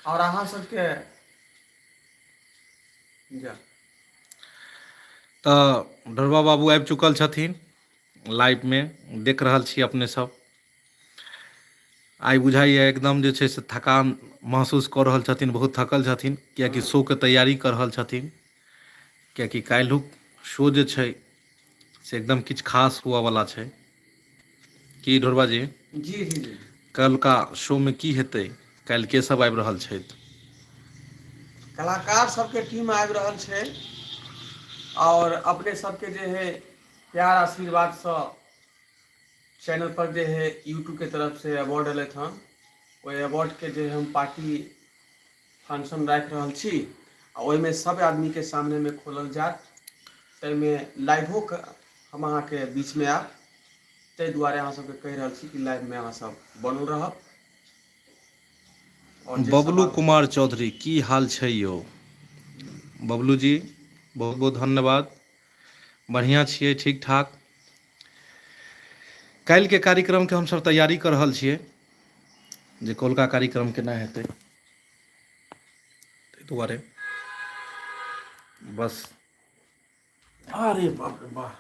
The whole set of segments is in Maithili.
आओर अहाँ सबके जा। तऽ ढोरबा बाबू आबि चुकल छथिन लाइवमे, देख रहल छी अपने सब। आइ बुझाइए एकदम जे छै से थकान महसूस कऽ रहल छथिन, बहुत थकल छथिन, किएकि शोके तैयारी कऽ रहल छथिन, किएकि काल्हुक शो जे छै से एकदम किछु खास हुअवला छै। की ढोरबा जी? जी जी जी। कल्हुका शोमे की हेतै, काल्हि के सब आबि रहल छथि? कलाकार सबके टीम आबि रहल छै आओर अपने सबके जे है प्यार आशीर्वादसँ चैनल पर जे है यूट्यूब के तरफ से अवार्ड एलथि हन, ओहि अवार्ड के जे हम पार्टी फंक्शन राखि रहल छी आ ओहिमे सब आदमी के सामने मे खोलल जायत, ताहिमे लाइवो हम अहाँके बीचमे आयब, ताहि दुआरे अहाँ सबके कहि रहल छी कि लाइवमे अहाँ सब बनल रहब। आओर जे बबलू सवाल कुमार चौधरी की हाल छै यौ? बबलू जी बहुत बहुत धन्यवाद, बढ़िआँ छियै, ठीक ठाक। काल्हिके कार्यक्रमके हमसभ तैयारी कऽ रहल छियै जे कौलका कार्यक्रम केना हेतै, ताहि दुआरे बस। अरे बाप रे बाह,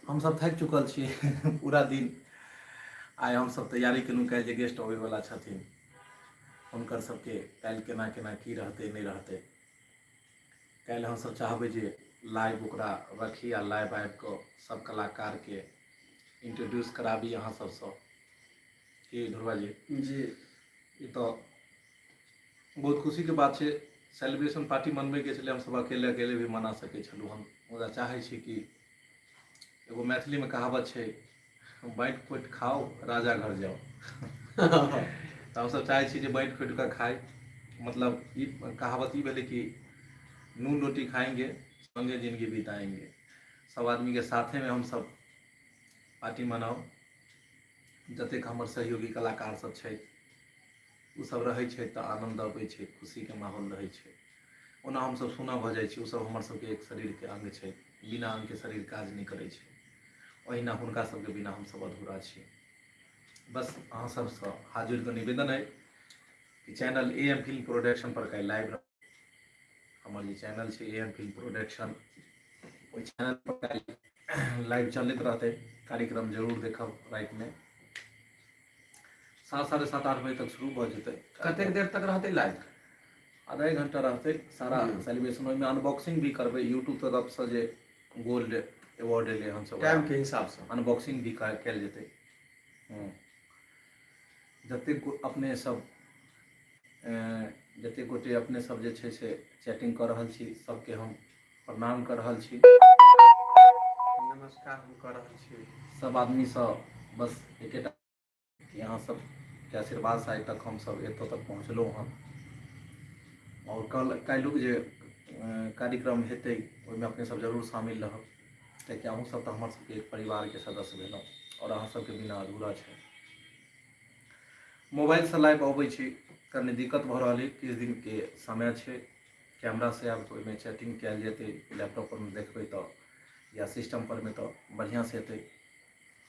हमसभ थाकि चुकल छी पूरा दिन। आइ हमसभ तैयारी केलहुँ, काल्हि जे गेस्ट अबैवला छथिन हुनकर सबके काल्हि केना केना की रहतै नहि रहतै। काल्हि हमसभ चाहबै जे लाइव ओकरा रखी आ लाइव आबि कऽ सब कलाकारके इंट्रोड्यूस कराबी अहाँ सबसँ। की ध्रुवा जी? जी। ई तऽ बहुत खुशीके बात छै। सेलिब्रेशन पार्टी मनबैके छलै, हमसभ अकेले अकेले भी मना सकै छलहुँ हम, मुदा चाहै छी कि एगो मैथिलीमे कहावत छै, बाँटि खोटि खाउ राजा घर जाउ। तऽ हमसभ चाहै छी जे बाँटि खोटि कऽ खाइ, मतलब ई कहावत ई भेलै कि नून रोटी खाएंगे संगे जिंदगी बिताएंगे। सब आदमीके साथेमे हमसभ पार्टी मनाउ। जतेक हमर सहयोगी कलाकार सब छथि ओसभ रहै छथि तऽ आनन्द अबै छै, खुशीके माहौल रहै छै। ओना हमसभ सुना भऽ जाइ छी, ओसभ हमर सबके एक शरीरके अङ्ग छै, बिना अङ्गके शरीर काज नहि करै छै, ओहिना हुनका सबके बिना हमसभ अधूरा छी। बस अहाँ सबसँ हाथ जोड़ि कऽ निवेदन अइ कि channel A M film production पर काल्हि लाइव रहत। हमर जे चैनल छै ए एम फिल्म प्रोडक्शन, ओहि चैनल पर काल्हि लाइव चलैत रहतै कार्यक्रम, जरूर देखब। रातिमे 7 साढ़े 7 8 बजे तक शुरू भऽ जेतै। कतेक देर तक रहतै लाइव? आधा एक घंटा रहतै सारा सेलिब्रेशन। ओहिमे अनबॉक्सिंग भी करबै, यूट्यूब तरफसँ जे गोल्ड अवार्ड एलै हमसब टाइमके हिसाबसँ अनबॉक्सिंग भी कयल जेतै। जतेक अपने सब जतेक गोटे अपने सब जे छै से चैटिंग कऽ रहल छी, सबके हम प्रणाम कऽ रहल छी। नमस्कार हम कऽ रहल छी सब आदमीसँ। बस एकेटा कि अहाँ सबके आशीर्वादसँ आइ तक हमसब एतऽ तक पहुँचलहुँ हँ। आओर कल काल्हुक जे कार्यक्रम हेतै ओहिमे अपने सब जरूर शामिल रहब, कियाकि अहूँ सब तऽ हमर सबके एक परिवारके सदस्य भेलहुँ आओर अहाँ सबके बिना अधूरा छै। मोबाइलसँ लाइव अबै छी, कनि दिक्कत भऽ रहल अइ, किछु दिनके समय छै। कैमरासँ आयब तऽ ओहिमे चैटिंग कयल जेतै, लैपटॉप परमे देखबै तऽ या सिस्टम परमे तऽ बढ़िआँसँ हेतै।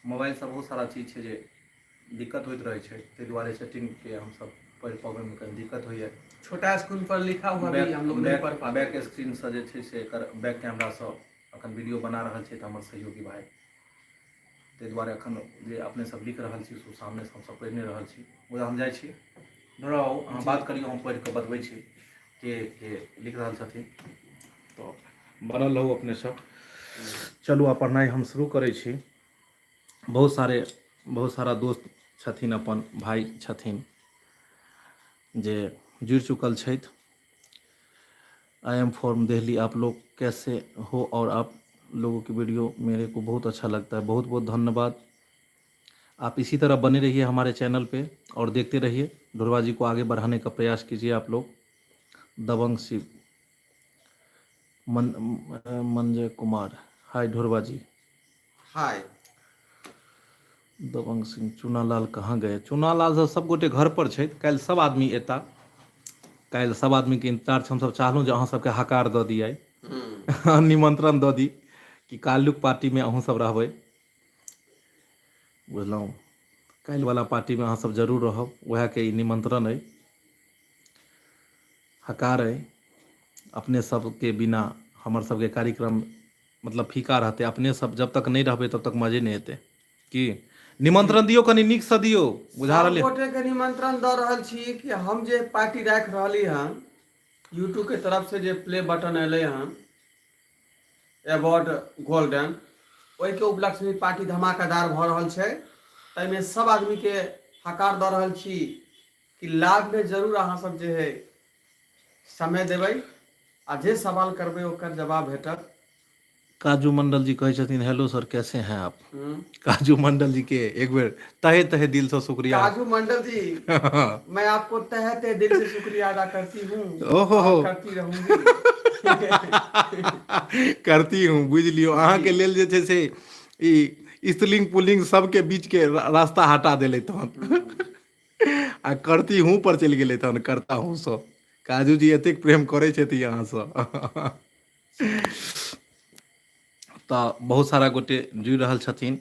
मोबाइलसँ बहुत सारा चीज छै जे दिक्कत होइत रहै छै, ताहि दुआरे चैटिंगके हमसब पढ़ि पबैमे कनि दिक्कत होइए। छोटा स्क्रीन पर लिखा हुआ भी हम लोग नहीं पढ़ पाते। बैक स्क्रीनसँ जे छै से एकर बैक कैमरासँ अखन वीडियो बना रहल छै हमर सहयोगी भाइ, ताहि दुआरे अखन जे अपने सब लिख रहल छी से सामनेसँ हमसब पढ़ि नहि रहल छी। मुदा हम जाइ छी, रहू अहाँ बात करियौ, हम पढ़ि कऽ बतबै छी के के लिख रहल छथिन। तऽ बनल रहू अपने सब। चलू आब पढ़नाइ हम शुरू करै छी। बहुत सारे बहुत सारा दोस्त छथिन, अपन भाय छथिन जे जुड़ि चुकल छथि। I am from Delhi, आप लोग कैसे हो और आप लोगों की वीडियो मेरे को बहुत अच्छा लगता है। बहुत बहुत धन्यवाद। आप इसी तरह बने रहिए हमारे चैनल पे और देखते रहिए। ढोरबा जी को आगे बढ़ाने का प्रयास कीजिए आप लोग। दबंग शिव मन मंजय कुमार, हाय ढोरबा जी। हाय। दबंग सिंह, चुनालाल कहाँ गए? चुनालाल सब सब गोटे घर पर छथि, काल्हि सब आदमी एता, काल्हि सब आदमीके इंतजार छै। हमसब चाहलहुँ जे अहाँ सबके हकार दऽ दियै, निमंत्रण दऽ दी कि काल्हुक पार्टीमे अहूँ सब रहबै, बुझलहुँ? काल्हिवला पार्टीमे अहाँ सब जरूर रहब, उएहके ई निमंत्रण अइ। हकार अइ अपने सबके बिना हमर सबके कार्यक्रम मतलब फीका रहतै अपने सब जब तक नहि रहबै तब तक मजे नहि एतै की निमंत्रण दियौ कनि नीकसँ दियौ बुझा सब रहलै गोटे के निमंत्रण दऽ रहल छी कि हम जे पार्टी राखि रहली हन यूट्यूब के तरफ से जे प्ले बटन एलै हन अवार्ड गोल्डन ओहिके उपलक्ष्यमे पार्टी धमाकेदार भऽ रहल छै ताहिमे सब आदमीके हकार दऽ रहल छी कि लाभमे जरूर अहाँ सब जे है समय देबै आ जे सवाल करबै ओकर जवाब भेटत काजू मंडल जी कहै छथिन हेलो सर कैसे हैं आप काजू मंडल जी के एक बेर तहे तहे दिल से शुक्रिया काजू मंडल जी मैं आपको तहे तहे दिल से शुक्रिया अदा करती हूँ ओहो हो और करती रहूंगी करती हूँ बुझि लियौ अहाँके लेल जे छै से ई स्त्रीलिंग पुलिंग सबके बीच के रास्ता हटा देलै तहन आ करती हूँ पर चलि गेलै तहन करता हूँ सँ काजू जी एतेक प्रेम करै छथि अहाँसँ तऽ बहुत सारा गोटे जुड़ि रहल छथिन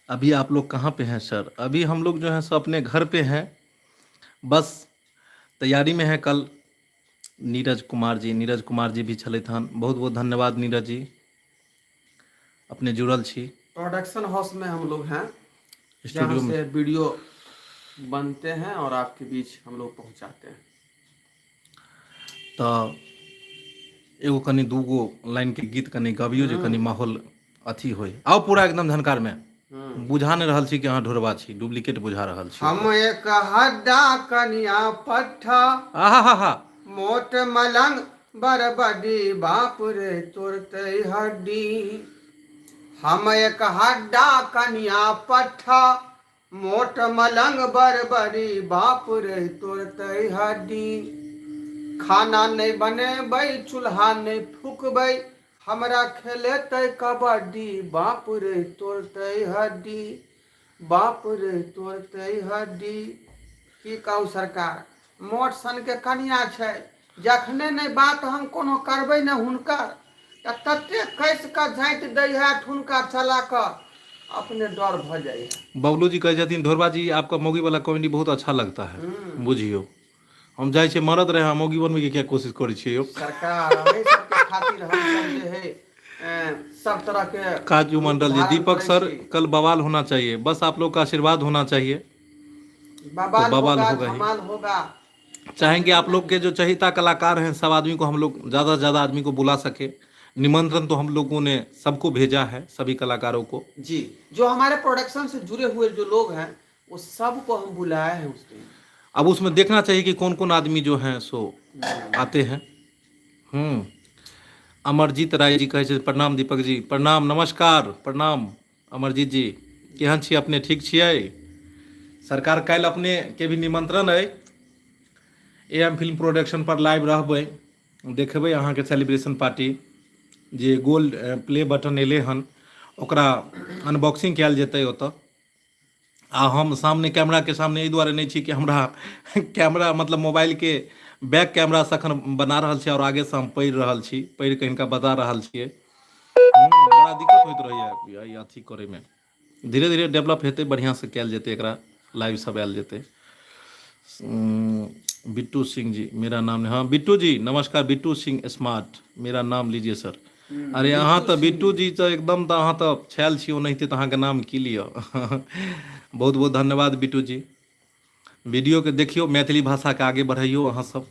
अभी आप लोग कहाँ पे हैं सर अभी हम लोग जो है सो अपने घर पे हैं बस तैयारी में है कल नीरज कुमार जी नीरज कुमार जी भी छलथि हन बहुत बहुत धन्यवाद नीरज जी अपने जुड़ल छी प्रोडक्शन हाउस में हम लोग हैं स्टूडियो जहाँ से वीडियो बनते हैं और आपके बीच हम लोग पहुंचाते हैं तऽ एगो कनि दूगो लाइनके गीत कनि गबियौ जे कनि माहौल अथी होइ आउ पूरा एकदम झनकारमे बुझा नहि रहल छी कि अहाँ ढोरबा छी डुप्लीकेट बुझा रहल छी हम एक हड्डा कनिया पट्ठा आहा हा हा मोट मलंग बरबडी बाप रे तोड़ते हड्डी हम एक हड्डा कनिया पट्ठा मोट मलंग बरबरी बाप रे तोड़तै हड्डी खाना नहि बनेबै चूल्हा नहि फूकबै हमरा खेलेतै कबड्डी बाप रे तोड़तै हड्डी बाप रे तोड़तै हड्डी की कहू सरकार मोट सनके कनिया छै जखने नहि बात हम कोनो करबै ने हुनकर तऽ ततेक कसि कऽ झाँटि दै है ठुनका चला कऽ अपने डर भऽ जाइ है बबलू जी कहै छथिन ढोरबा जी आपका मौगी वाला कॉमेडी बहुत अच्छा लगता है बुझियौ हम जाइ छियै मरद रहै अहाँ मौगी बनबैके किया कोशिश करै छियै यौ सरकार एहि सबके खातिर हम सब जे है सब तरह के काजू मंडल जी धारण दीपक करै सर छी। कल बवाल होना चाहिए बस आप लोग का आशीर्वाद होना चाहिए बवाल तो बवाल होगा होगा ही। धमाल होगा चाहेंगे आप लोग के जो चहिता कलाकार हैं सब आदमी को हम लोग ज़्यादा से ज़्यादा आदमी को बुला सके निमंत्रण तो हम लोगों ने सबको भेजा है सभी कलाकारों को जी जो हमारे प्रोडक्शन से जुड़े हुए जो लोग हैं वो सबको हम बुलाए हैं उस दिन अब उसमें देखना चाहिए कि कौन कौन आदमी जो हैं सो आते हैं अमरजीत राय जी कहै छथि प्रणाम दीपक जी प्रणाम नमस्कार प्रणाम अमरजीत जी केहन छी अपने ठीक छियै सरकार काल्हि अपने के भी निमंत्रण अइ ए एम फिल्म प्रोडक्शन पर लाइव रहबै देखबै अहाँके सेलिब्रेशन पार्टी जे गोल्ड प्ले बटन एलै हन ओकरा अनबॉक्सिंग कयल जेतै ओतऽ आ हम सामने कैमराके सामने एहि दुआरे नहि छी कि हमरा कैमरा मतलब मोबाइलके बैक कैमरासँ एखन बना रहल छी आओर आगेसँ हम पढ़ि रहल छी पढ़ि कऽ हिनका बता रहल छियै बड़ा दिक्कत होइत रहैया ई अथी करैमे धीरे धीरे डेवलप हेतै बढ़िआँसँ कयल जेतै एकरा लाइव सब आयल जेतै बिट्टू सिंह जी मेरा नाम हाँ बिट्टू जी नमस्कार बिट्टू सिंह स्मार्ट मेरा नाम लीजिए सर अरे अहाँ तऽ बिट्टू जी तऽ एकदम तऽ अहाँ तऽ छायल छी ओनाहिते तऽ अहाँके नाम की लिअ बहुत बहुत धन्यवाद बिट्टू जी वीडियोके देखियौ मैथिली भाषाके आगे बढ़ैयौ अहाँ सब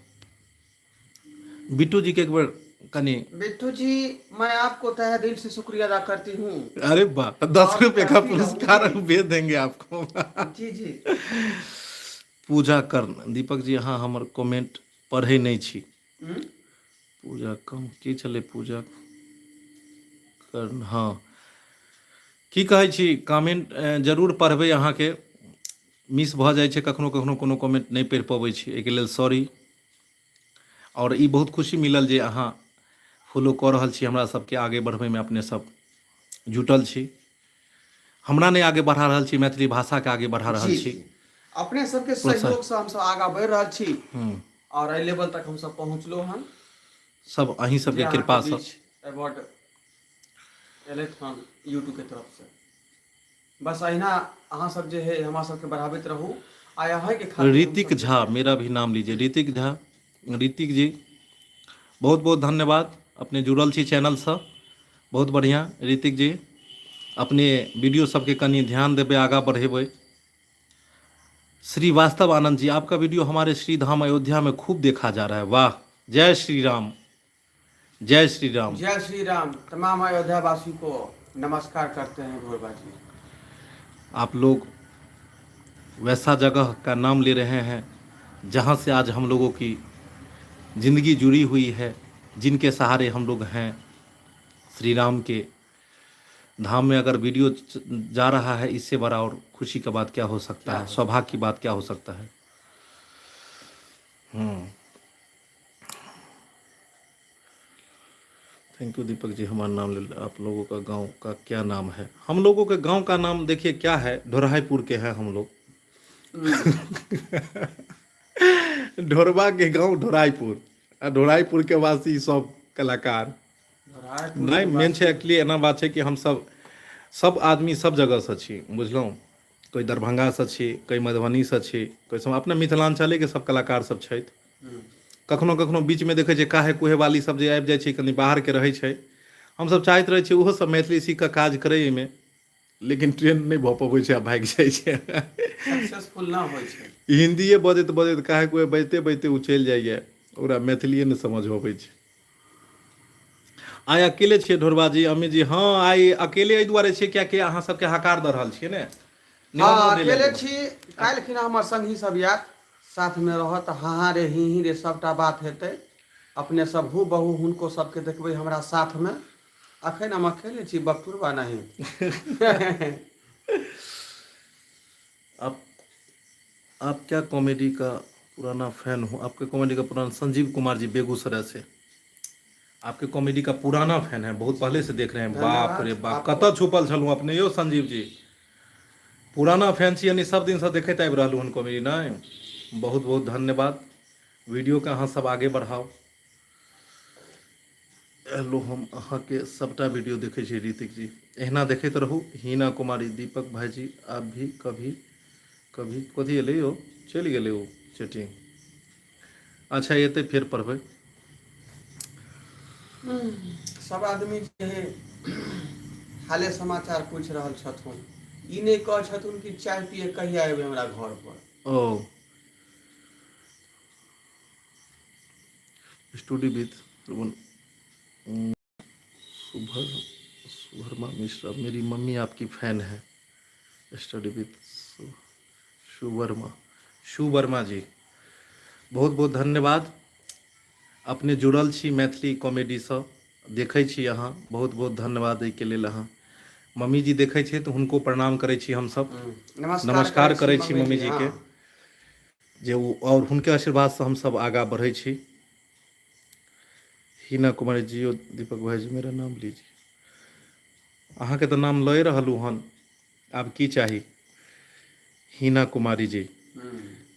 बिट्टू जी के एक बेर कनि बिट्टू जी मैं आपको तहे दिल से शुक्रिया अदा करती हूँ अरे वाह 10 और रुपए का करती पुरस्कार रहूंगी। हम भेज देंगे आपको जी जी पूजा कर्ण दीपक जी अहाँ हमर कमेंट पढ़ै नहि छी पूजा कम की छलै पूजा कर्ण हँ की कहै छी कमेंट जरूर पढ़बै अहाँके मिस भऽ जाइ छै कखनो कखनो कोनो कमेंट नहि पढ़ि पबै छी एहिके लेल सॉरी आओर ई बहुत खुशी मिलल जे अहाँ फॉलो कऽ रहल छी हमरा सबके आगे बढ़बैमे अपने सब जुटल छी हमरा नहि आगे बढ़ा रहल छी मैथिली भाषाके आगे बढ़ा रहल जी छी जी अपने सबके प्रोत्साहित सहयोगसँ हमसब आगाँ बढ़ि रहल छी आओर एहि लेवल तक हमसब पहुँचलहुँ हन सब अहीं जे सबके अहाँके कृपासँ बीच अवार्ड एलथि हन यूट्यूबके तरफसँ बस अहिना अहाँ सब जे है हमरा सबके बढ़ाबैत रहू आ अहाँके खातिर ऋतिक हमसब झा मेरा भी नाम लीजिए ऋतिक झा ऋतिक जी बहुत बहुत धन्यवाद अपने जुड़ल छी चैनलसँ बहुत बढ़िआँ ऋतिक जी अपने वीडियो सबके कनि ध्यान देबै आगाँ बढ़ेबै श्रीवास्तव आनंद जी आपका वीडियो हमारे श्री धाम अयोध्या में खूब देखा जा रहा है वाह जय श्री राम जय श्री राम जय श्री राम तमाम अयोध्या वासी को नमस्कार करते हैं भोरबा जी आप लोग वैसा जगह का नाम ले रहे हैं जहाँ से आज हम लोगों की ज़िंदगी जुड़ी हुई है जिनके सहारे हम लोग हैं श्री राम के धाम में अगर वीडियो जा रहा है इससे बड़ा और खुशी का बात क्या हो सकता है सौभाग्य की बात क्या हो सकता है thank you Deepak ji हमारा नाम ले आप लोगों का गांव का क्या नाम है हम लोगों के गांव का नाम देखिए क्या है ढोरहाईपुर के हैं हम लोग ढोरबा के गांव ढोराईपुर आ ढोराईपुर के वासी सब कलाकार नहि मेन छै एक्चुअली एना बात छै कि हमसब सब आदमी सब जगहसँ छी बुझलहुँ कोइ दरभंगासँ छी कोइ मधुबनीसँ छी कोइ सब अपना मिथिलाञ्चलेके सब कलाकार सब छथि कखनो कखनो बीचमे देखै छियै काहे कुहे वाली सब जे आबि जाइ छै कनि बाहरके रहै छै हमसब चाहैत रहै छियै ओहो सब मैथिली सीख कऽ काज करै एहिमे लेकिन ट्रेन नहि भऽ पबै छै आ भागि जाइ छै सक्सेसफुल ना होइ छै हिन्दिए बजैत बजैत काहे कुहे बजिते बजिते ओ चलि जाइए ओकरा मैथिलिए नहि समझ अबै छै आइ अकेले छियै ढोरबा जी अमित जी हँ आइ अकेले एहि दुआरे छियै कियाकि अहाँ सबके हकार दऽ रहल छियै ने हँ अकेले छी काल्हि खिना हमर संगी सब आयत साथमे रहत हाँ हाँ रे ही ही रे सबटा बात हेतै अपने सब हु बहु हुनको सबके देखबै हमरा साथमे अखन हम अकेले छी बकटुरबा नहीं आप आप क्या कॉमेडी का पुराना फैन हो आपके कॉमेडी का पुराना संजीव कुमार जी बेगूसराय से आपके कॉमेडी का पुराना फैन है बहुत पहले से देख रहे हैं बाप रे बाप कतऽ छुपल छलहुँ अपने यौ संजीव जी पुराना फैन छी यानी सब दिनसँ देखैत आबि रहलहुँ हन कॉमेडी नहि बहुत बहुत धन्यवाद वीडियोके अहाँ सब आगे बढ़ाउ हेलो हम अहाँके सबटा वीडियो देखै छी ऋतिक जी एहिना देखैत रहू हीना कुमारी दीपक भाईजी आप भी कभी कभी कथी एलै यौ चलि गेलै ओ चैटिंग अच्छा एतै फेर पढ़बै सब आदमी जे है हाले समाचार पूछि रहल छथुन ई नहि कहै छथुन कि चाय पिए कहिया एबै हमरा घर पर ओ स्टूडियो विथ सुभर सुभरमा मिश्रा मेरी मम्मी आपकी फैन है स्टडी विथ सुवर्मा सुवर्मा जी बहुत बहुत धन्यवाद अपने जुड़ल छी मैथिली कॉमेडीसँ देखै छी अहाँ बहुत बहुत धन्यवाद एहिके लेल अहाँ मम्मी जी देखै छै तऽ हुनको प्रणाम करै छी हमसब नमस्कार करै छी मम्मी जी के जे ओ आओर हुनके आशीर्वादसँ हमसब आगाँ बढ़ै छी हीना कुमारी जी दीपक भाई जी मेरा नाम लीजिए अहाँके तऽ नाम लए रहलहुँ हन आब की चाही हीना कुमारी जी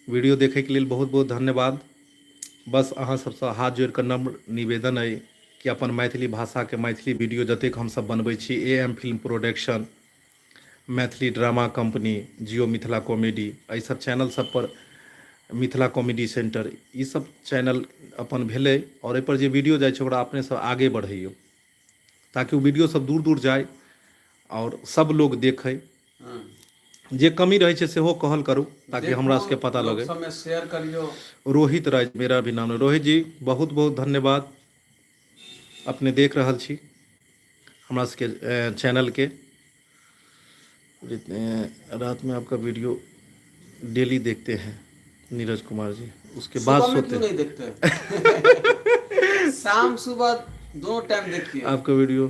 वीडियो देखैके लेल बहुत बहुत धन्यवाद बस अहाँ सबसँ हाथ जोड़ि कऽ नम्र निवेदन अइ कि अपन मैथिली भाषाके मैथिली वीडियो जतेक हमसब बनबै छी A M film production Maithili drama company Jio Mithila comedy एहि सब चैनल सब पर मिथिला कॉमेडी सेंटर ई सब चैनल अपन भेलै आओर एहिपर जे वीडियो जाइ छै ओकरा अपने सब आगे बढ़ैयौ ताकि ओ वीडियो सब दूर दूर जाय आओर सब लोग देखै जे कमी रहै छै सेहो कहल करू ताकि हमरा सबके पता लगे सबमे शेयर करियौ रोहित राज मेरा भी नाम है रोहित जी बहुत बहुत धन्यवाद अपने देख रहल छी हमरा सबके चैनलके रात में आपका वीडियो डेली देखते हैं नीरज कुमार जी उसके बाद सुबह में सोते क्यों हैं नहीं देखते शाम सुबह दोनों टाइम देखिए आपका वीडियो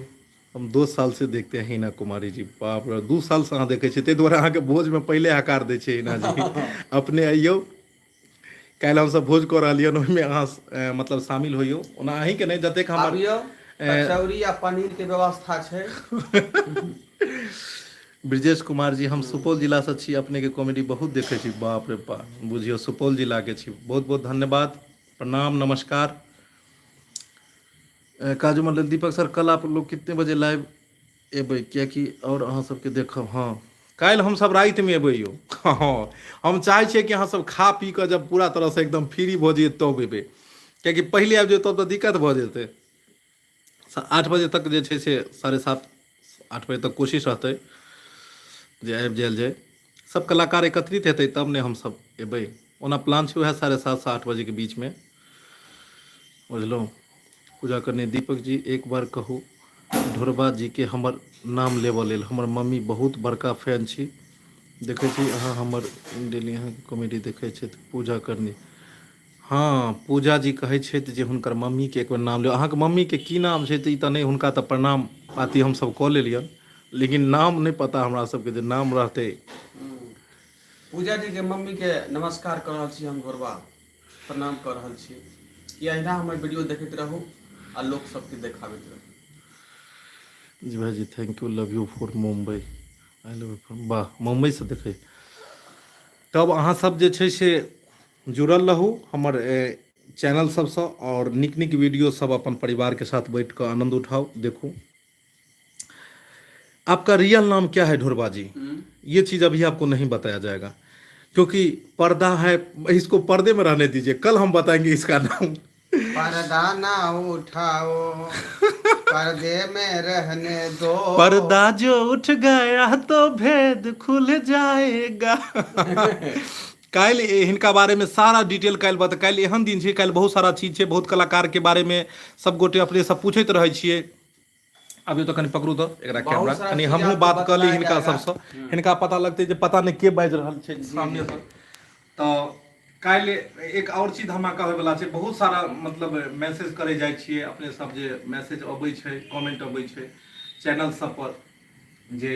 हम 2 साल से देखते हैं हिना कुमारी जी बाप रे 2 साल से अहाँ देखै छियै ताहि दुआरे अहाँके भोजमे पहिले हकार दै छै हिना जी अपने अइयौ काल्हि हमसब भोज कऽ रहलियै हन ओहिमे अहाँ मतलब शामिल होइयौ ओना अहीँके नहि जतेक हमर आबियौ कचौड़ी आ पनीर के व्यवस्था छै ब्रजेश कुमार जी हम सुपौल जिलासँ छी अपनेके कॉमेडी बहुत देखै छी बाप रे बाप बुझियौ सुपौल जिलाके छी बहुत बहुत धन्यवाद प्रणाम नमस्कार काजू मंडल दीपक सर कल आप लोग कितने बजे लाइव एबै किएकि आओर अहाँ सबके देखब हँ काल्हि हमसब रातिमे एबै यौ हँ हम चाहै छियै कि अहाँ सब खा पी कऽ जब पूरा तरहसँ एकदम फ्री भऽ जइयै तब एबै कियाकि पहिले आबि जेबै तब तऽ दिक्कत भऽ जेतै। 8 बजे तक जे छै से 7:30 8 बजे तक कोशिश रहतै जे आबि जायल जाय। सब कलाकार एकत्रित हेतै तब ने हमसब एबै। ओना प्लान छै उएह 7:30 से 8 बजेके बीचमे, बुझलहुँ। पूजा करने दीपक जी, एक बार कहू ढोरबा जीके हमर नाम लेबऽ लेल, हमर मम्मी बहुत बड़का फैन छी, देखै छी अहाँ हमर डेली अहाँके कॉमेडी देखै छथि। पूजा करनी। हँ, पूजा जी कहै छथि जे हुनकर मम्मीके एक बेर नाम लिअ। अहाँके मम्मीके की नाम छै तऽ ई तऽ नहि, हुनका तऽ प्रणाम पाती हमसभ कऽ लेलियनि, लेकिन नाम नहि पता हमरा सबके जे नाम रहतै। पूजा जी के मम्मी के नमस्कार कऽ रहल छी हम, गोरबा प्रणाम कऽ रहल छी कि अहिना हमर वीडियो देखैत रहू आ लोक सबके देखाबैत रहू। जी भाईजी, thank you, love you for Mumbai, I love you for. वाह, मुम्बईसँ देखै। तब अहाँ सब जे छै से जुड़ल रहू हमर चैनल सबसँ आओर नीक नीक वीडियो सब अपन परिवारके साथ बैठ कऽ आनन्द उठाउ, देखू। आपका रियल नाम क्या है ढोरबा जी? ये चीज़ अभी आपको नहीं बताया जाएगा क्योंकि पर्दा है, इसको पर्दे में रहने दीजिए, कल हम बताएंगे इसका नाम। पर्दा ना उठाओ, पर्दे में रहने दो। पर्दा जो उठ गया तो भेद खुल जाएगा। काल्हि हिनका बारेमे सारा डिटेल काल्हि बता। काल्हि एहन दिन छै, काल्हि बहुत सारा चीज छै, बहुत कलाकारके बारेमे सब गोटे अपने सब पूछैत रहै छियै। अभी तऽ कनि पकड़ू तऽ एकरा कैमरा, कनि हमहूँ बात कऽ ली हिनका सबसँ, हिनका पता लगतै जे पता नहि के बाजि रहल छै सामनेसँ। तऽ काल्हि एक आओर चीज धमाका होइवला छै। बहुत सारा मतलब मैसेज करै जाइ छियै अपने सब, जे मैसेज अबै छै, कमेंट अबै छै चैनल सब पर जे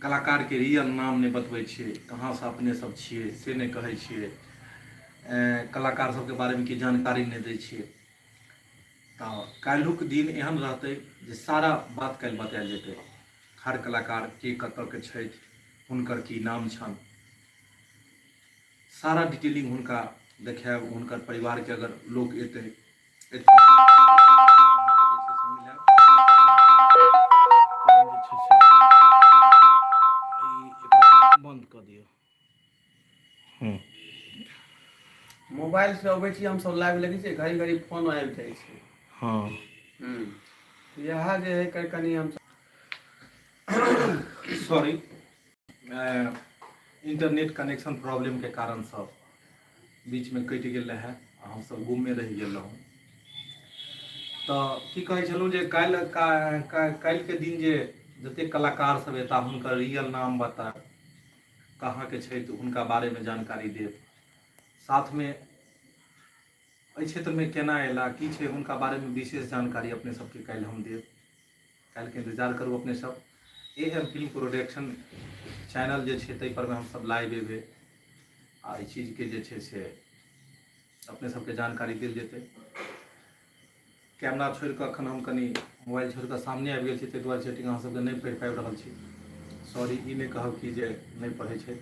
कलाकारके रियल नाम नहि बतबै छियै, कहाँसँ अपने सब छियै से नहि कहै छियै, कलाकार सबके बारेमे किछु जानकारी नहि दै छियै। तऽ काल्हुक दिन एहन रहतै जे सारा बात काल्हि बतायल जेतै, हर कलाकार के कतऽके छथि, हुनकर की नाम छनि, सारा डिटेलिंग हुनका देखायब। हुनकर परिवारके अगर लोक एतै बंद कऽ दियौ। मोबाइल से अबै छी हमसब लाइव, लगै छै घड़ी घड़ी फोन आबि जाइ छै। इएह जे है कनि हम सॉरी, इंटरनेट कनेक्शन प्रॉब्लम के कारण सब बीच में कटि गेल रहै आ हमसब गुमे रहि गेल रहौं। तऽ की कहै छलहुँ जे काल्हि काल्हिके दिन जे जतेक कलाकार सब एता हुनकर रियल नाम बतायब, कहाँके छै तऽ हुनका बारेमे जानकारी देब, साथमे एहि क्षेत्रमे केना अयला, की छै, हुनका बारेमे विशेष जानकारी अपने सबके काल्हि हम देब। काल्हिके इन्तजार करू अपने सब। A M film production channel जे छै ताहि परमे हमसब लाइव एबै आ एहि चीजके जे छै से अपने सबके जानकारी देल जेतै। कैमरा छोड़ि कऽ एखन हम कनि मोबाइल छोड़ि कऽ सामने आबि गेल छी, ताहि दुआरे चैटिंग अहाँ सबके नहि पढ़ि पाबि रहल छी। सॉरी, ई नहि कहब कि जे नहि पढ़ै छै।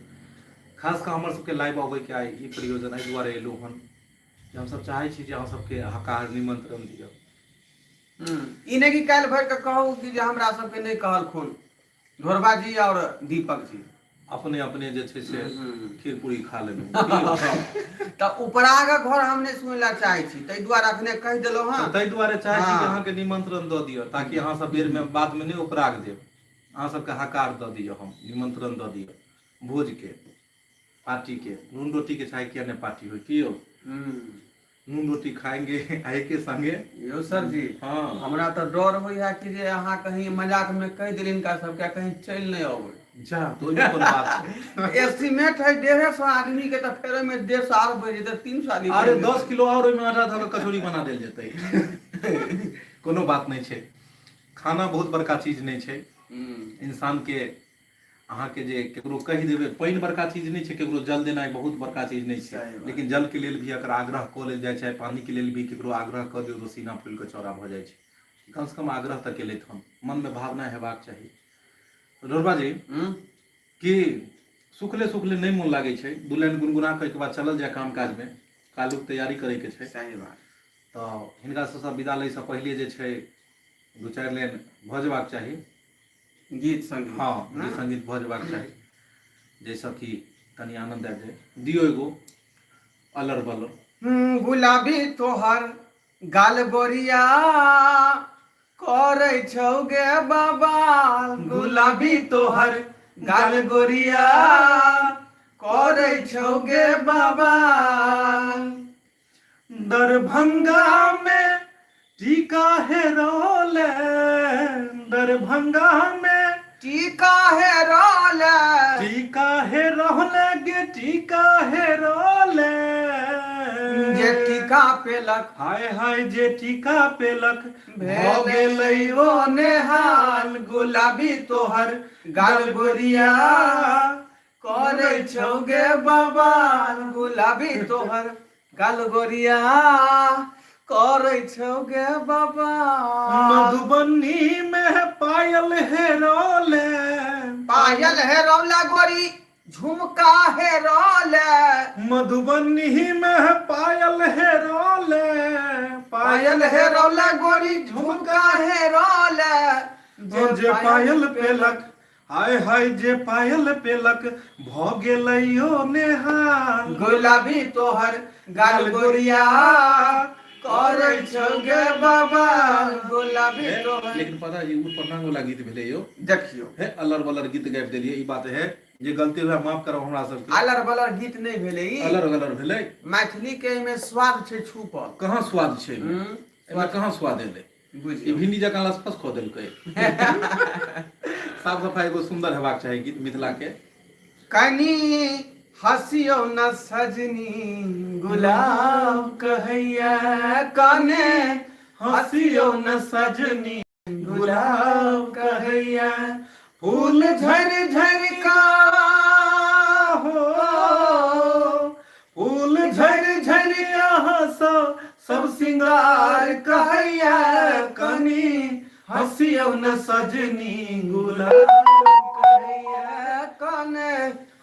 खास कऽ हमर सबके लाइव अबैके आइ ई प्रयोजन एहि दुआरे एलहुँ हन जे हमसब चाहै छी जे अहाँ सबके हकार निमंत्रण दिअ। ई नहि कि काल्हि भरि कऽ कहू कि जे हमरा सबके नहि कहलखुन ढोरबा जी और दीपक जी। अपने अपने जे छै से खीर पूरी खा लेलहुँ। तऽ उपरागक घर हम नहि सुनै लए चाहै छी, ताहि दुआरे अखने कहि देलहुँ हँ। ताहि दुआरे चाहै छी कि अहाँके निमंत्रण दऽ दिअ ताकि अहाँ सब बेर में बाद में नहि उपराग देब। अहाँ सबके हकार दऽ दिअ, हम निमंत्रण दऽ दिअ भोज के, पार्टी के, नून रोटी के चाहे किया नहि पार्टी हो, की यौ? नून रोटी खाएंगे एके संगे। यौ सर जी। हँ। हमरा तऽ डर होइया कि जे अहाँ कहीं मजाक में कहि देली हिनका सबके, कहीं चलि नहि अबै। जा, तो ओहिमे कोन बात छै? एस्टिमेट है 150 आदमी के, तऽ फेर ओहिमे 150 आर बढ़ि जेतै, 300 आदमी। अरे 10 किलो आओर ओहिमे आटा धऽ कऽ कचौड़ी बना देल जेतै, कोनो बात नहि छै। खाना बहुत बड़का चीज नहि छै। इंसान के अहाँके जे केकरो कहि देबै, पानि बड़का चीज नहि छै, केकरो जल देनाइ बहुत बड़का चीज नहि छै, लेकिन जल के लेल भी अगर आग्रह कऽ लेल जाइ छै, पानी के लेल भी केकरो आग्रह कऽ दियौ तऽ सीना फूलि कऽ चौड़ा भऽ जाइ छै। कम से कम आग्रह तऽ केलथि हन, मनमे भावना हेबाक चाही। ढोरबा जी, कि सुखले सुखले नहि मोन लागै छै, दू लाइन गुनगुना कऽ ओहिके बाद चलल जाय काम काजमे, काल्हुक तैयारी करैके छै। सही बात। तऽ हिनका सबसँ विदा लैसँ पहिले जे छै दू चारि लाइन भऽ जेबाक चाही गीत संगीत। हँ, गीत संगीत भऽ जेबाक चाही जाहिसँ कि कनि आनन्द आबि जाय। दियौ एगो अलर बलर। गुलाबी तोहर गाल गोरिया करै छौ गे बाबा गुलाबी तोहर गाल गोरिया करै छौ गे बाबा दरभंगा में टीका हेरोले दरभंगा में टीका हेरोले टीका हेरोले गे टीका हेरोले जे टीका पेलक हाय हाय जे टीका पेलक भऽ भेलै ओ नेहाल गुलाबी तोहर गाल गोरिया करै छौ गे बाबा गुलाबी तोहर गाल गोरिया करै छौ गे बाबा मधुबनी में पायल हेरोले पायल हेरौला गोरी झुमका हेरौले मधुबनी में पायल हेरोले पायल हेरौला गोरी झुमका हेरौले जे पायल पेलक हाय हाय जे पायल पेलक भऽ गेलै ओ नेहाल गुलाबी तोहर गाल गोरिया करै छौ गे बाबा गुलाबी तोहर लेकिन पता है ओ प्रणाम वाला गीत भेलै यौ देखियौ हे अलर बलर गीत गाबि देलियै ई बात है जे गलती हुए माफ करब हमरा सबके अलर बलर गीत नहि भेलै ई अलर गलर भेलै मैथिली के एहिमे स्वाद छै छुपल कहाँ स्वाद छै एहिमे? हम्म, एहिमे कहाँ स्वाद एलै ई बुझियौ भिंडी जकाँ लसफस कऽ देलकै साफ सफाइ एगो सुन्दर हेबाक चाही गीत मिथिला के कनी हसियौ न सजनी गुलाब कहैया कने हसियौ न सजनी गुलाब कहैया फूल झर झर का हो फूल झर झर यहाँ सब सब सिंगार कहैया कनी हसियौ न सजनी गुलाब कहैया कने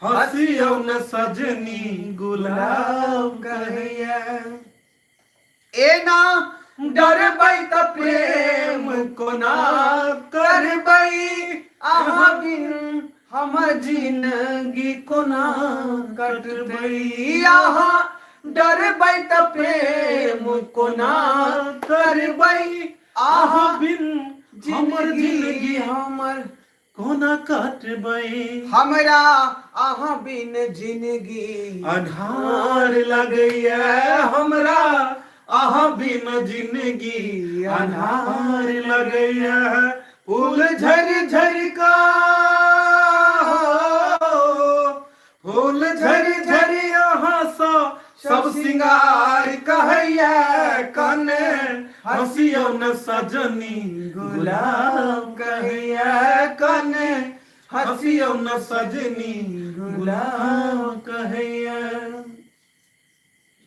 हसियौ न सजनी गुलाब कहैया एना डरबै तऽ प्रेम कोना करबै अहाँ बिन हमर जिंदगी कोना कटबै अहाँ डरबै तऽ प्रेम कोना करबै अहाँ बिन हमर जिंदगी जिंदगी हमर कोना कटबै हमरा अहाँ बिन जिंदगी अन्हार लगैया हमरा अहाँ बिन जिंदगी अन्हार लगैया फूल झर झर का फूल झर झर अहाँ सँ सब सिंगार कहैया कने हँसियौ न सजनी गुलाब कहैया कने हँसियौ न सजनी गुलाब कहैया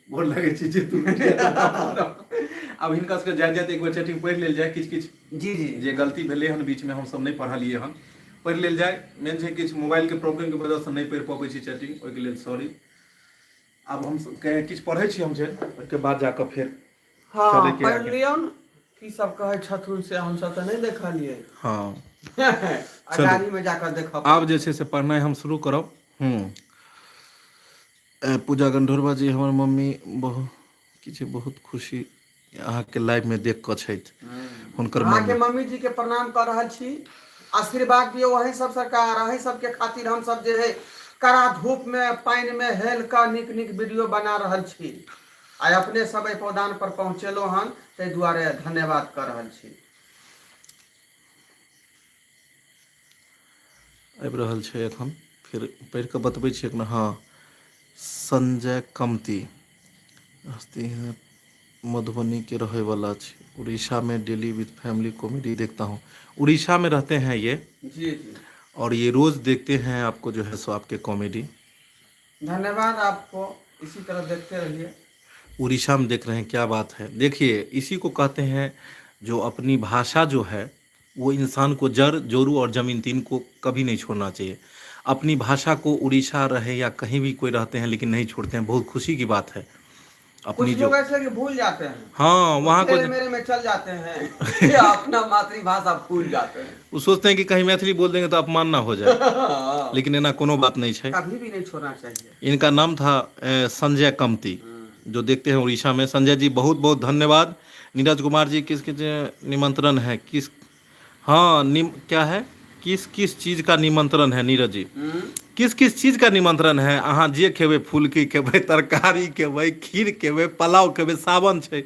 गोर लगै छी जे तू आब हिनका सबके जाइत जाइत एक बेर चैटिंग पढ़ि लेल जाय किछु किछु जी जी जे गलती भेलै हन बीचमे हमसब नहि पढ़लियै हन पढ़ि लेल जाय मेन छै किछु मोबाइलके प्रॉब्लमके वजहसँ नहि पढ़ि पबै छी चैटिंग ओहिके लेल सॉरी आब हम किछु पढ़ै छी हम जे ओहिके बाद जाकऽ फेर हँ चलैके पढ़ि आगे। लियौन की सब कहै छथुन से हमसब तऽ नहि देखलियै हँ अगाड़ी में जाकर देखब आब जे छै से पढ़नाइ हम शुरू करब हूँ पूजा गंढोरबा जी हमर मम्मी बहुत किछु बहुत खुशी अहाँके लाइवमे देख कऽ छथि हुनकर अहाँके मम्मी मम्मी जी के प्रणाम कऽ रहल छी आशीर्वाद दियौ अहीं सब सरकार अहीं सबके खातिर हम सब जे है कड़ा धूप में पानि में हेल कऽ नीक नीक वीडियो बना रहल छी आइ अपने सब एहि पौदान पर पहुँचेलहुँ हन ताहि दुआरे धन्यवाद कऽ रहल छी आबि रहल छै एखन फेर पढ़ि कऽ बतबै छी एखन हँ संजय कमती हस्ती हैं मधुबनी के रहे वाला छी उड़ीसा में डेली विद फैमिली कॉमेडी देखता हूँ उड़ीसा में रहते हैं ये जी जी और ये रोज देखते हैं आपको जो है सो आपके कॉमेडी धन्यवाद आपको इसी तरह देखते रहिए उड़ीसा में देख रहे हैं क्या बात है देखिए इसी को कहते हैं जो अपनी भाषा जो है वो इंसान को जड़ जोरू और जमीन तीन को कभी नहीं छोड़ना चाहिए अपनी भाषा को उड़ीसा रहे या कहीं भी कोई रहते हैं लेकिन नहीं छोड़ते हैं बहुत खुशी की बात है अपनी कुछ जो लोग ऐसे कि भूल जाते हैं हाँ वहाँ को तेरे मेरे में चल जाते हैं या अपना मातृभाषा भूल जाते हैं वो सोचते हैं कि कहीं मैथिली बोल देंगे तो अपमान ना हो जाए लेकिन एना कोनो बात नहीं है कभी भी नहीं छोड़ना चाहिए इनका नाम था संजय कमती जो देखते हैं उड़ीसा में संजय जी बहुत बहुत धन्यवाद नीरज कुमार जी किस किस निमंत्रण है किस हाँ निम क्या है किस किस चीज का निमंत्रण है नीरज जी किस किस चीज का निमंत्रण है अहाँ जे खेबै फुलकी खेबै तरकारी खेबै खीर खेबै पुलाव खेबै सावन छै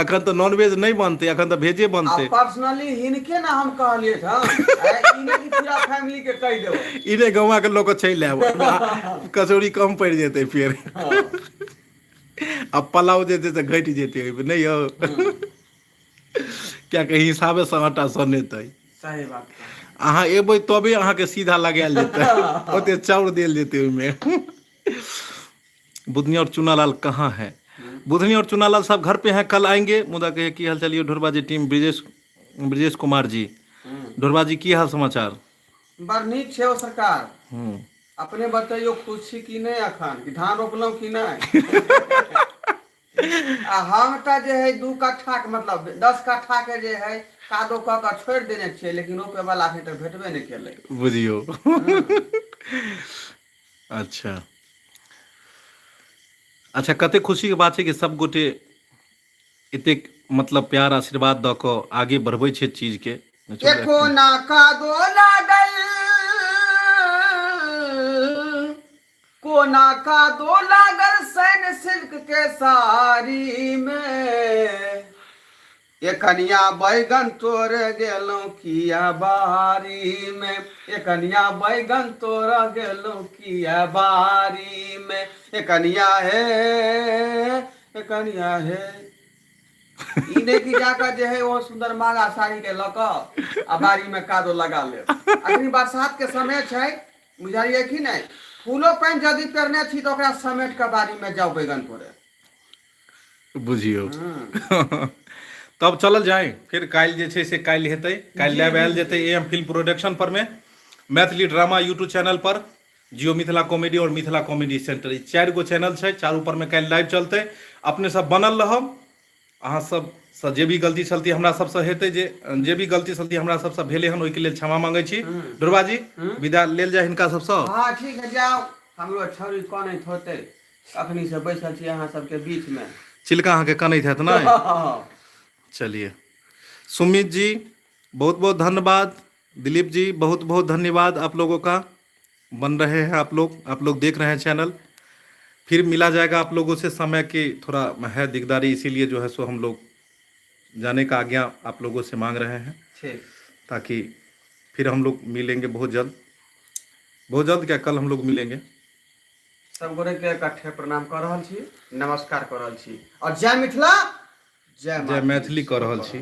अखन तऽ नॉनवेज नहि बनतै अखन तऽ भेजे आ बनतै पर्सनली हिनके ना हम कहलिए हन ई नहि कि पूरा फैमिली के कहि देबै ई नहि गौवा के लोक चलि आयब कचौड़ी कम पड़ि जेतै फेर आ पुलाव जे छै से घटि जेतै ओहिमे नहि यौ किएकि हिसाबेसँ आटा सनेतै सही बात छै। अहाँ एबै तबे अहाँके सीधा लगायल जेतै ओते चाउर देल जेतै ओहिमे बुधनी और चुनालाल कहाँ है बुधनी और चुनालाल साहब घर पे हैं कल आएंगे मुदा कहे की हाल चाल यौ ढोरबा जी टीम ब्रिजेश ब्रिजेश कुमार जी ढोरबा जी की हाल समाचार बड़ नीक छै ओ सरकार हम्म अपने बतैयौ खुश छी कि नहि अखन कि धान रोपलहुँ कि नहि आ हम तऽ जे है दू कट्ठाके मतलब 10 कट्ठाके जे है कादो कऽ कऽ छोड़ि देने छियै लेकिन रोपे वाला अखन तक भेटबे नहि केलै बुझियौ अच्छा अच्छा कते खुशीके बात छै कि सब गोटे एतेक मतलब प्यार आशीर्वाद दऽ कऽ आगे बढ़बै छै चीजके एको ना कादो लागल कोना कादो लागल सैन सिल्क के साड़ी में ए कनिया बैगन तोड़ गेलहुँ किया बारी में ए कनिया बैगन तोड़ गेलहुँ किया बारी में ए कनिया हे ए कनिया हे ई नहि कि जाकऽ जे है ओ सुंदर माला साड़ी के लऽ कऽ आ बाड़ी में कादो लगा लेब अखनी बरसात के समय छै बुझलियै कि नहि फूलो पैंट यदि पेरने छी तऽ ओकरा समेट कऽ बाड़ी में जाउ बैगन तोड़े बुझियौ तब चलल जाय फिर काल्हि जे छै से काल्हि हेतै काल्हि लाइव आयल जेतै ए एम फिल्म प्रोडक्शन पर मे मैथिली ड्रामा यूट्यूब चैनल पर जियो मिथिला कॉमेडी और मिथिला कॉमेडी सेंटर ई चारि गो चैनल छै चारू पर मे काल्हि लाइव चलतै अपने सब बनल रहब अहाँ सब से जे भी गलती सलती हमरा सबसँ हेतै जे जे भी गलती सलती हमरा सबसँ भेलै हन ओहिके लेल क्षमा मांगै छी दुर्गा जी विदा लेल जाय हिनका सबसँ हँ ठीक है जाउ हमरो छौरी कनैत होतै अखनी से बैसल छी अहाँ सबके बीच में चिलका अहाँके कनैत हैत ने चलिए सुमित जी बहुत बहुत धन्यवाद दिलीप जी बहुत बहुत धन्यवाद आप लोगों का बन रहे हैं आप लोग देख रहे हैं चैनल फिर मिला जाएगा आप लोगों से समय की थोड़ा है दिकदारी इसीलिए जो है सो हम लोग जाने का आज्ञा आप लोगों से मांग रहे हैं ठीक ताकि फिर हम लोग मिलेंगे बहुत जल्द बहुत जल्द क्या कल हम लोग मिलेंगे सब गोरे के इकट्ठे प्रणाम कर रहल छी नमस्कार कर रहल छी और जय मिथिला जय जय मैथिली कऽ रहल छी।